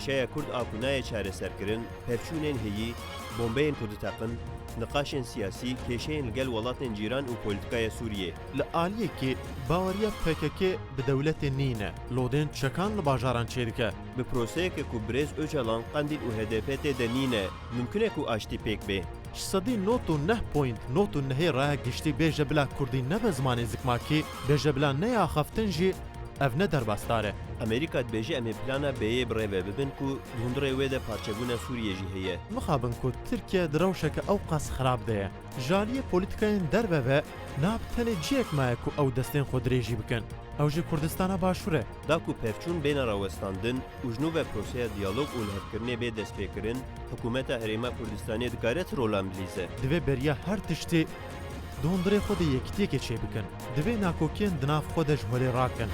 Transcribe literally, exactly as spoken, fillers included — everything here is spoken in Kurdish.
Keşkeya Kurd a ku nayê çareserkirin, pevçûnên heyî, bombeyên ku diteqin, niqaşên siyasî, kêşeyên li gel welatên cîran û polîtîkaya Sûriyê. Li aliyekê baweriya P K K bi dewletê nîne, lodên çekan li bajaran çêdike. Bi proseyeke ku birêz Ocalan, Qandîl û H D P tê de nîne, mimkun e ku aştî pêk bê. Ji sedî nod û neh point nod û nehê raya giştî bêje bila kurdî nebe zimanê zikmakî, bêje bila neyê axaftin jî, ev ne derbasdar e. Amerîka dibêje em ê plana B'yê bi rê ve bibin ku di hundirê wê de parçebûna Sûriyê jî heye. Mixabin ku Tirkiye di rewşeke ewqas xirab de ye. Ji aliyê polîtîkayên derve ve niha bi tenê cihek maye ku ew destên xwe dirêjî bikin. Ew jî Kurdistana Başûr e. Da ku pevçûn bêne rawestandin û ji nû ve proseya diyalog û lihevkirinê bê destpêkirin, Hikûmeta Herêma Kurdistanê dikare ti rolan bilîze? Divê beriya her tiştî di hundirê xwe de yekitiyekê çêbikin. Divê nakokiyên di nav xwe de ji holê rakin.